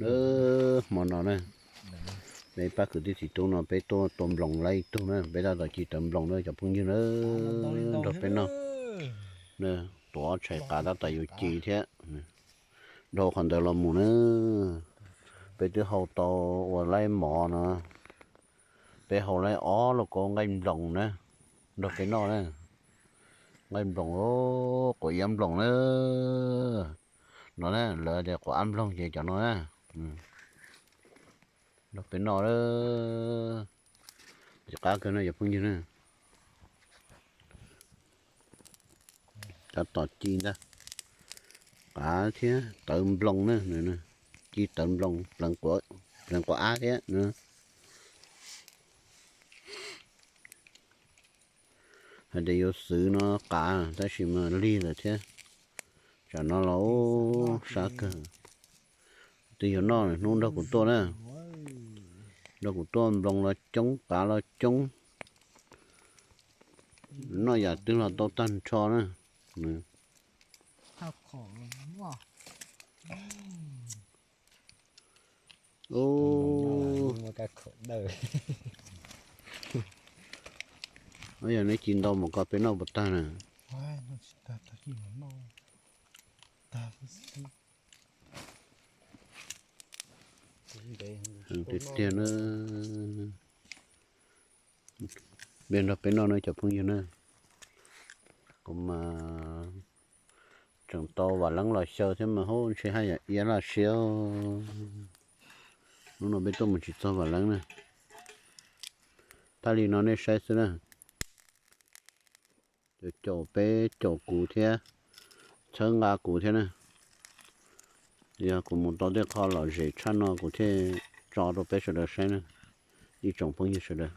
Na, hmo no na, peb pab kwv tij txiv tub no peb tuaj tua nploos laib ib tug na, peb tab tom ci tawv nploos na cov phooj ywg na, nrog peb noj. Tuav tshais qav tab tom yuav ci thiab. Dhau qhov ntawd los mus na, peb twb hau tau ua laib mov no, peb hau laib ob lauj kaub nqaij nploos na, nrog peb noj na. Nqaij nploos, quav iab nploos na, no na, lawv tias quav ab nploog ces cov no na. Nrog peb noj, tsis qab kawg no cov phooj ywg na. Tab tom ci ntag, qav thiab tawv nploos na, ci tawv nploos, pleev quav ab thiab. Hais tias yuav xwv no qav tab sis mas lig lawm thiab. Tsam no los sab kawg. Twg yuav noj hnub nrog kuv tuaj na, nrog kuv tuaj, nploos los coob, qav los coob, noj yam twg los tau tag nrho na. Yog neb ci ntau mus kom peb noj puas tag na? Tiag tiag na. Peb nrog peb noj na cov phooj ywg na. Kuv mas tseem tau vam leeb los xyaw thiab mas hub, ntshe haj yam iab laj siab. Hnub no peb tuaj mus tsis txog vam leeb na. Thaj li no nej saib xwb na. Caum peb caum kuv thiab, txhawb nqa kuv thiab na. Yog kuv mus tau tej qho lom zem tshaj no kuv thiaj tso rau peb sawv daws saib na, ib tsoom phooj ywg sawv daws.